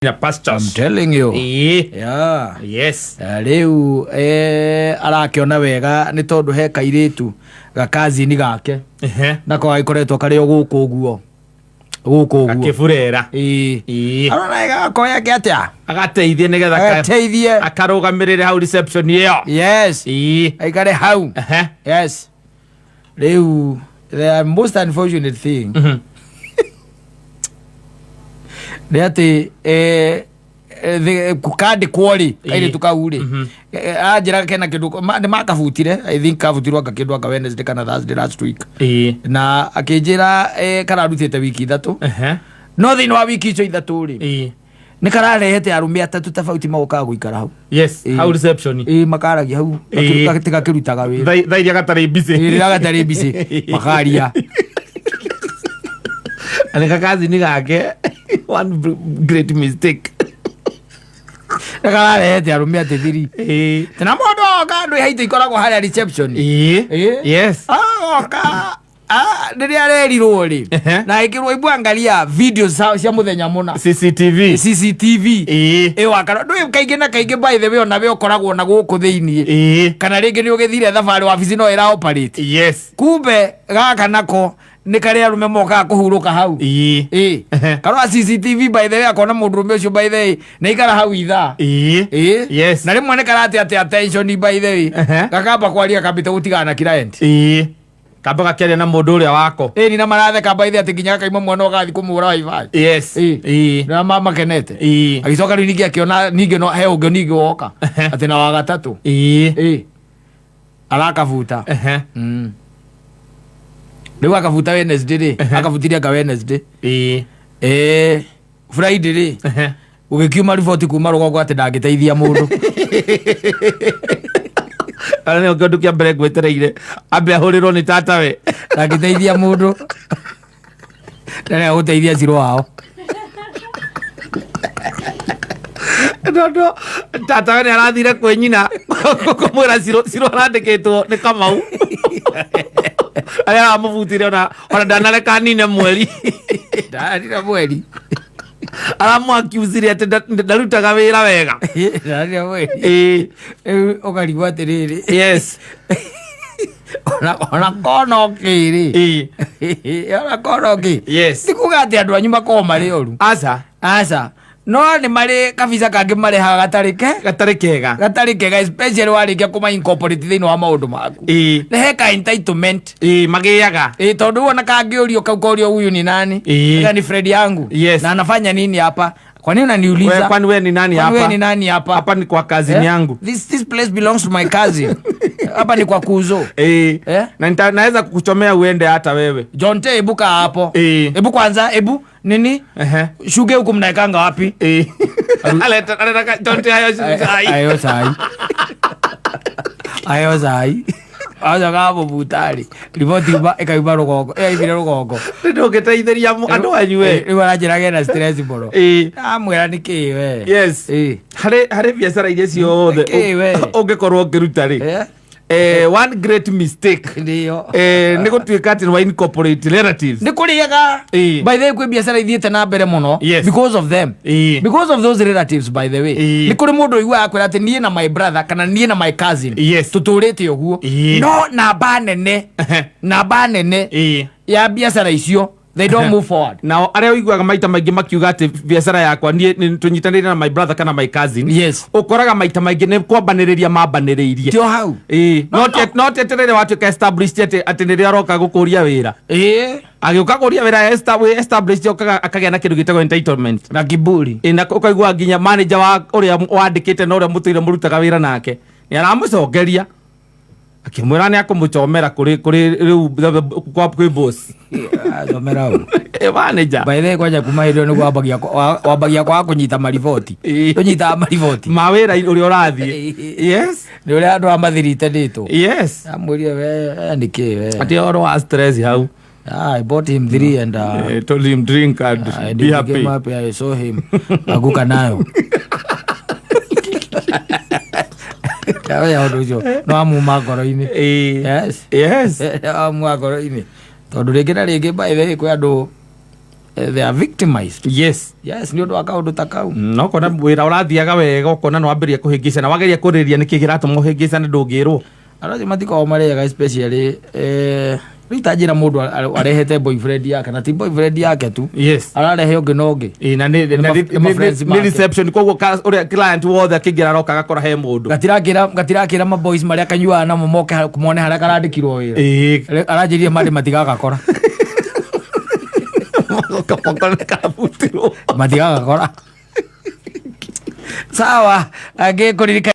Greener pastures. I'm telling you. Ĩĩ. Yeah. Yes. Rĩu arakĩona wega nĩ tondũ he kairĩtu gakazini gake nako gagĩkoretwo karĩ o gũkũ ũguo gũkũ ũguo. Gakĩburera. Ĩĩ. Ĩĩ. Arona gakoya ke atĩa? Agateithie nĩgetha Agateithie. akarũgamĩrĩre hau reception ĩyo. Yes. Ĩĩ. Aikare hau. Yes. Rĩu the most unfortunate thing nĩ atĩ kandĩkwo rĩ kairĩtu kau rĩ anjĩra kena kĩndũ nĩ makabutire. I think kabutirwo anga kĩndũ anga Wednesday kana Thursday last week. Na akĩnjĩra kararutĩte wiki 3. No thĩinĩ wa wiki icio 3 rĩ, nĩ kararehete arũme atatũ tofauti magokaga gũikara hau. Yes. Hau reception. Ĩĩ, makaragia hau. Gakĩrutaga wĩra. Thaa iria gatarĩ busy. Ĩĩ, rĩrĩa gatarĩ busy makaria. Na nĩ kakazini gake. One great mistake. Nĩ kararehete arũme atĩ thiri. Na mũndũ oka andũ haitũ ikoragwo harĩa reception. Ĩĩ. Yes. Agoka rĩrĩa arerirwo rĩ, na ĩkĩrwo ibu angalia video cia mũthenya mũna. CCTV. CCTV. Ĩyo akara ndũĩ kaingĩ na kaingĩ, by the way, ona we ũkoragwo na gũkũ thĩiniĩ. Kana rĩngĩ nĩ ũgĩthire thabarĩ wabici no ĩra operate. Kumbe gaka nako nĩ karĩa arũme mokaga kũhurũka hau. Ĩĩ. Karora CCTV, by the way, akona mũndũrũme ũcio, by the way, nĩ aikara hau ithaa. Ĩĩ. Na rĩmwe nĩ karate atĩ attention, by the way. Gakamba kwaria kambĩte gũtigana na client. Kamba gakĩaria na mũndũ ũrĩa wako. Ĩĩ, na maratheka, by the way, atĩ nginya gakaima mwana ũgathiĩ kũmũra wifi. Ĩĩ. Na makenete. Agĩcoka rĩu ningĩ akĩona ningĩ no he ũngĩ ningĩ woka atĩ na wa gatatũ. Ĩĩ. Arakabuta. Rĩu akabuta Wednesday rĩ, akabutire anga Wednesday. Ĩĩ. Friday rĩ, gũgĩkiuma riboti kuma rũgongo atĩ ndangĩteithia mũndũ. Ara nĩo kĩndũ kĩa mbere ngwetereire ambe ahũrĩrwo nĩ tatawe. Ndangĩteithia mũndũ. Ndarega gũteithia ciro wao. Tondũ tatawe nĩ arathire kwĩ nyina kũmwĩra ciro ciro arandĩkĩtwo nĩ Kamau arĩa aramũbutire ona ndanareka nine mweri. Ndanina mweri. Aramwakiucire atĩ ndarutaga wĩra wega. Ndanina mweri. Rĩu ũkarigwo atĩrĩrĩ. Ona kona ũkĩ rĩ. Ona kona ũkĩ. Ti kuga atĩ andũ anyu makoragwo marĩ oru. Aca. Aca. No nĩ marĩ kabisa kangĩ marehaga gatarĩ ke gatarĩ kega. Gatarĩ kega, especially warĩkia kũma incorporate thĩinĩ wa maũndũ maku. Nĩ he ka entitlement. Ĩĩ, magĩaga. Ĩĩ, tondũ wona kangĩũrio kau korio huyu ni nani? Ega ni friend yangu. Na anafanya nini hapa? Kwa nini unaniuliza? Kwani we ni nani Kwani hapa? we ni nani hapa? Hapa ni kwa cousin yangu. This place belongs to my cousin. Hapa ni kwa kuzo. Na naweza kukuchomea uende hata wewe. John T, ebu kaa hapo. Ebu kwanza, ebu nini? Shuge huku mnaekanga wapi? Aleta aleta John T hayo chai. Ayo chai. Ayo chai. Ayo kabo butari. Riboti ba ikauma rũgongo. Ĩraumire rũgongo. Ndũngĩteithĩria andũ anyu we. Rĩu aranjĩra agĩe na stress mũno. Amwĩra nĩ kĩĩ we? Yes. Harĩ biacara iria ciothe Kĩ we? ũngĩkorwo ũngĩruta rĩ, one great mistake Nĩyo. Nĩ gũtuĩka atĩ nĩ wa incorporate relatives. Nĩ kũrĩaga. By the way, kwĩ biacara ithiĩte na mbere mũno because of them. Because of those relatives, by the way. Nĩ kũrĩ mũndũ ũiguaga kwĩra atĩ niĩ na my brother kana niĩ na my cousin tũtũrĩte ũguo. No namba nene, namba nene ya biacara icio, they don't move forward. Nao arĩa ũiguaga maita maingĩ makiuga atĩ biacara yakwa niĩ nĩ tũnyitanĩire na my brother kana my cousin, ũkoraga maita maingĩ nĩ kwambanĩrĩria mambanĩrĩirie. Tio hau. Ĩĩ. No teterere watuĩka established atĩ nĩrĩo aroka gũkũria wĩra. Agĩũka kũria wĩra wĩ established, okaga akagĩa na kĩndũ gĩtagwo entitlement. Na kiburi. Ĩĩ, na ũkaigua nginya manager wa ũrĩa wandĩkĩte na ũrĩa mũtũire mũrutaga wĩra nake nĩ aramũcokeria akĩmwĩra nĩ akũmũcomera kũrĩ rĩu kwa kwĩ boss. Thomera hau. Ĩ, manager. By the way, kwanja kuma hĩndĩ ĩyo nĩguo wambagia kwaga kũnyita mariboti. Tũnyitaga mariboti. Ma wĩra ũrĩa ũrathiĩ. Yes. Nĩ ũrĩa andũ a mathirite ndĩtũ. Amwĩrire we nĩ kĩ we? Atĩ ũhoro wa stress hau. Ah, I bought him 3 and told him drink and and be he happy. came up, I saw him. Aguka nayo. Oya ũndũ ũcio no amuma ngoro-inĩ. Yes. Yes. No amuma ngoro-inĩ. Tondũ rĩngĩ na rĩngĩ, by the way, kwĩ andũ They are victimized. Yes, nĩ ũndũ wa kaũndũ ta kau. No kona wĩra ũrathiaga wega, ũkona nĩ wambĩrĩria kũhĩngĩcana, wageria kũrĩria nĩkĩ kĩratũma ũhĩngĩcane, ndũngĩrwo. Andũ acio matikoragwo marĩega, especially rĩu ta njĩra mũndũ arehete boyfriend yake, na ti boyfriend yake tu, ararehe ũngĩ na ũngĩ. Ĩ, na nĩ Nĩ na nĩ ma friends nĩ make. Reception, koguo ũrĩa client wothe akĩingĩra aroka agakora he mũndũ. Gatirakĩra maboys marĩa kanyuaga namo moke mone harĩa karandĩkirwo wĩra. Aranjĩrire marĩ matigagakora. Magoka makore karabutirwo. Matigagakora, sawa, angĩkũririkana.